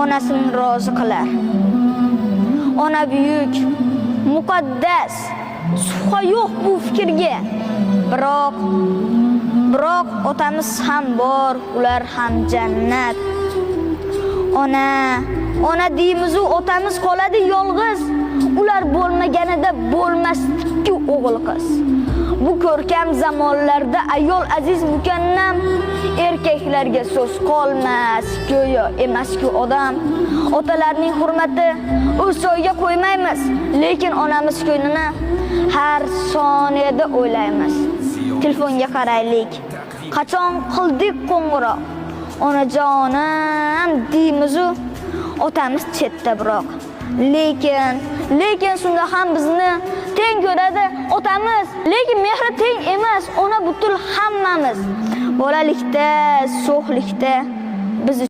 Onasini rozi qilar. Ona buyuk, muqaddas, shubha yo'q bu fikrga. Biroq otamiz ham bor, ular ham jannat. Ona, ona deymiz-u, otamiz qoladi yolg'iz. Ular bo'lmaganida bo'lmasdi-ku o'g'il qiz. Bu ko'rkam zamonlarda ayol aziz mukannam, erkaklarga so'z qolmas, go'yo emas-ku odam. Otalarning hurmati o'z joyiga qo'ymaymiz, lekin onamiz ko'nglini har soniyada o'ylaymiz. Telefonga qaraylik. Qachon qildik qo'ng'iroq? Onajonim deymiz-u, otamiz chetda biroq. Lekin shunda ham bizni teng ko'radi otamiz. Lekin mehri teng emas, ona butun hammamiz. Bolalikda, so'xlikda biz